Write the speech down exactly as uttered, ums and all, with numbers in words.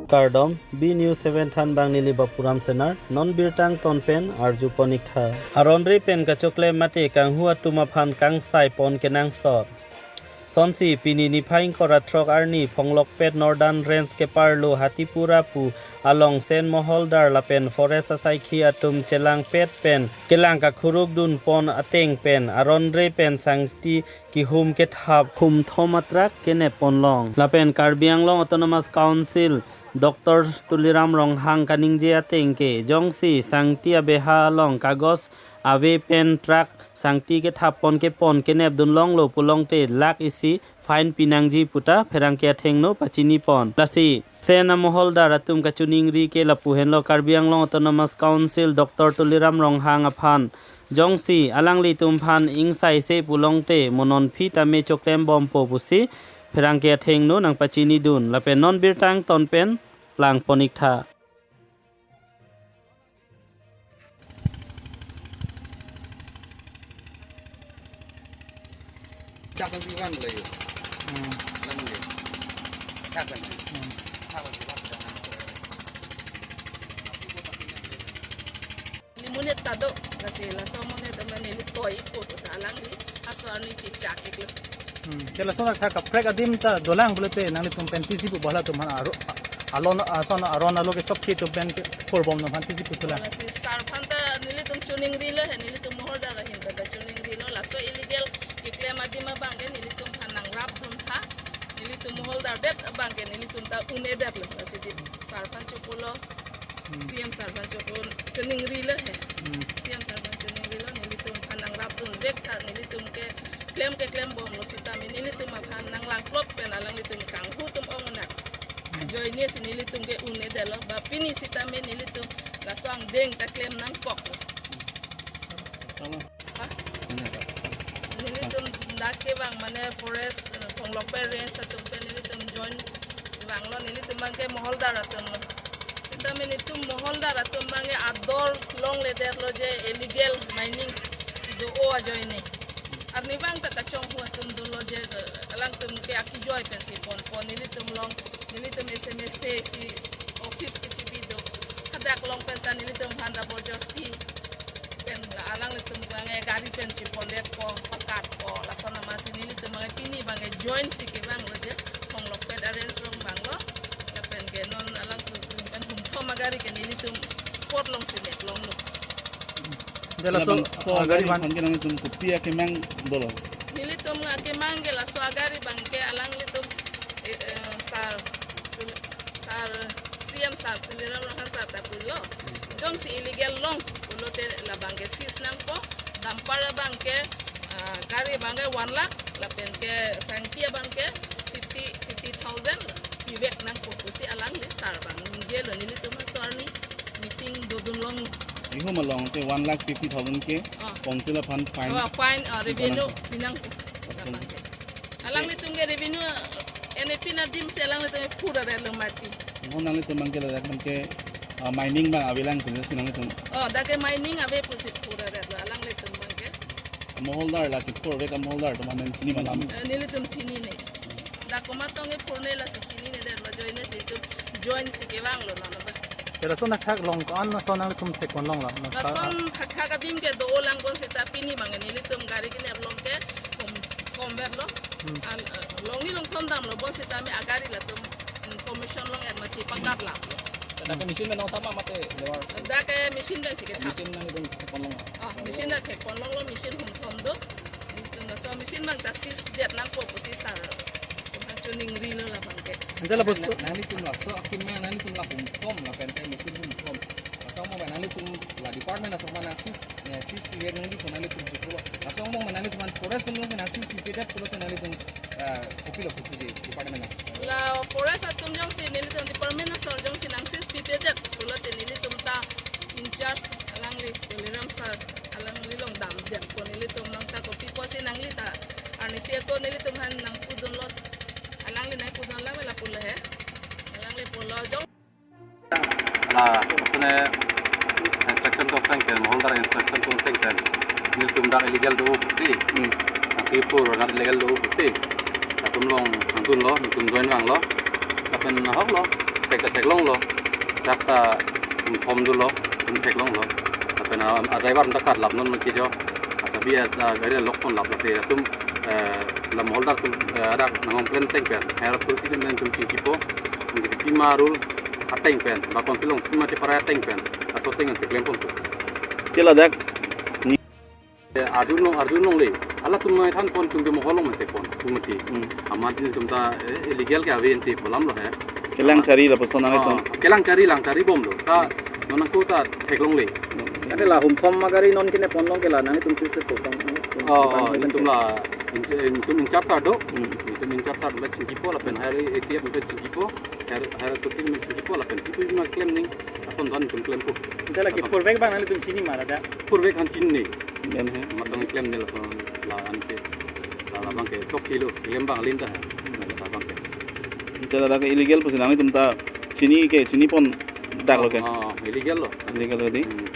Kardom, B News seven thanbang neli Bapuram Senar, non birta angton pen arjupon ik tha. Aron-re pen kachoklem mate kanghu atum aphan kangsai pon kenangsot. Sonsi pini niphai ingkoi ra throk arni Phonglokpet Northern Range keparlo Hatipura pu along Sen Moholdar lapen forest asaikhi atum chelangpet pen kelang kakhuruk dun pon ateng pen aron-re pen sangti kihum kethap humthom atrak kenep pon long. Lapen Karbi Anglong Autonomous Council Doctor Tuliram Ronghang kaningje ateng ke, jongsi sangti abeha along kagos ave pen trak sangti kethap pon kepon kenep dun longlo pulongte lakh isi fine pinangji puta pherangke athengno pachini pon. Lasi Sen Moholdar atum kachiningri ke lapu henlo. Karbi Anglong Autonomous Council Doctor Tuliram Ronghang aphan jongsi alanglitum aphan ingsaise pulongte mo non aphi tame choklem bompo pusi pherangke athengno nangpachini dun. Lapen non birta angton pen lang pon ik tha. Chak si van le. Hmm. Lang le. Chak kan. Hmm. Chak si van. Limonit ta do, lasi laso monit ta mane neli toi ikut ta alangli aso arni chechak iklo. Hmm. Te laso athak kaprek adim ta dolang pulote nanglitum pen P C pu bola atum aphan aro-, alon, ason aron alo ke chokche atum pen ke korbom atum aphan P C pu thulang. Lasi sar aphan ta nelitum chiningrilo he, nelitum Moholdar ahin ta chiningrilo. Laso illegal keklem adim abang ke nelitum aphan nangrap dun tha. Nelitum Moholdar det abang ke nelitum ta un-edetlo. Lasi di sar aphan chopulo. Hmm. C M sar aphan chopon chiningrilo he. Hmm. C M sar aphan chiningrilo, nelitum aphan nangrap dun vek tha, nelitum keklem keklem bomlo sitame nelitum aphan nanglangklot pen alanglitum kanghu atum ong nang. Hmm. Ajoine si nelitum ke un-edetlo, ba pini sitame nelitum laso angdeng ta klem nangkoklo. Tama. Ha? Nelitum dak ke bang mane forest, eh, Phonglokpet Range atum pen nelitum join vanglo, nelitum bang ke Moholdar atumlo. Sitame nelitum Moholdar atum bang ke ador longledetlo je illegal mining kedo-o ajoine. Arni bang ta kachonghu atum dolo je, eh, alangtum ke akijoi pensi ponpon, nelitum along, nelitum S M S si office kechibi do. Hadak along pen ta nelitum aphan ta borjosti pen la alanglitum bang ke gari pen chepondetpo, pakatpo, lason amatsi nelitum bang ke pini bang ke join si kevanglo je, Phonglokpet a-range along vanglo, lapen ke non alangtum pen humthom agari ke nelitum spot alongsi mek longlo. Jala so, labangso ah, gari gari van. Aphan ke nangtum kopi akemang dolo? Nelitum akemang ke laso agari bang ke alanglitum, eh, eh, sar, sar, C M sar, Tuliram Ronghang sar ta pulo. Jongsi illegal long pulote labang ke seize nangpo, dumper abang ke, ah, gari abang ke one lakh, lapen ke sangti abang ke fifty, fifty thousand pivek nangpo pusi alangli sar bang ningjelo, nelitum aso arni meeting dodun long. Ihum along te one lakh fifty thousand ke, ah, council aphan fine. Oh, fine, ah, revenue pinang. Pinang. Acha. Alanglitum ke revenue, eh, N A P adim si alanglitum ke phurare lo mati. Mo nanglitum bang ke ladak bang ke, ah, mining bang avelang pusi nanglitum. Oh, dak ke mining ave pusi phurare lo alanglitum bang ke. Moholdar la kiphurvek amoholdar atum aphan chini ma lam? Eh, nelitum chinine. Dak komat tong ke phurne lasi chininedetlo, ajoine si itum join si kevanglo nana ba. Te lason athak along ko-an ason nanglitum thekpon longlo? Lason thakthak adim ke do-o lang bonsita pini bang ke nelitum gari kenep along ke kom, kom verlo. Hmm. Al, eh, longni longthom damlo bonsitame agari latum information long-et amatsi pangkat laplo. Dak ke machine pen nangthap ma mate labour? Dak ke machine pensi kethap. Machine nanglitum thekpon long? Oh, machine ta thekpon longlo, machine humthom do. Nelitum laso machine bang ta seize det nangpo pusi sar aphan chiningrilo labang ke. Ante labangso. Na, nanglitum laso akemang nanglitum la humthom lapen ke machine humthom. Laso mo nanglitum la department laso ma nang seize, eh, seize pivek nangji ko nanglitum chiklo. Laso mo nanglitum forest atum jongsi nang seize pipedet pulote nanglitum, eh, kopilo pusi department na? La forest atum jongsi nelitum department asor jongsi nang seize pipedet pulote nelitum ta in charge alangli Tuliram sar alangli along damdetpo, nelitum along ta kopi pusi nangli ta arnisi ako nelitum aphan nangpudunlo, alangli nangpudun alam lapulo he. Alangli pulo jong. La, apune inspection to teng ke, Moholdar inspection to teng ke. Nelitum dak illegal do pusi. Hmm. Nangkipur dak illegal do pusi. Latum along nangdunlo, nelitum join vanglo. Lapen ahoklo. Thek ta theklonglo, dak ta, um, thom dolo, um, theklonglo. Lapen a, a driver ta karlap non mati jo. Ata bi a, a gari lok ponlap lasi atum, eh, la moholdar atum, eh, adak nanghon klem ateng pen. Hera pur kiti men atum chingkipo, mungkin pima rule ateng pen, ba konsilong pima chepara ateng pen, ato ateng an klem ponpo. Chela dak. Arjulong, arjulongle. Halatum nangthan pon atum ke mohol along mate pon, atum mati. Hmm. Amat nelitum ta, eh, illegal ke ave ante pu alam lo he. Kelang chari lapuson nang itum. Oh, kelang chari lang chari bomlo. Ta non ako ta theklongle. Ante la humphom ma gari non kene ponlong ke la nangtum sise to tong. Oh, oh, nelitum la, nelitum in charge ta do. Hmm. Nelitum in charge ta do, chingkipo lapen higher A T F nelitum chingkipo. Higher, higher authority nelitum chingkipo lapen itum ma klem ning. Ason don nelitum klempo. Ante la ke purvek abang nangtum chini ma la da? Purvek han chini. Yan he. Matang klemne lason la anke. La labang ke chokchelo, klem abang alinta he. La labang ke. Ante la dak illegal pusi nangtum ta chini ke, chini pon daklo ke. Oh, illegal lo. Illegal lo di. Hmm.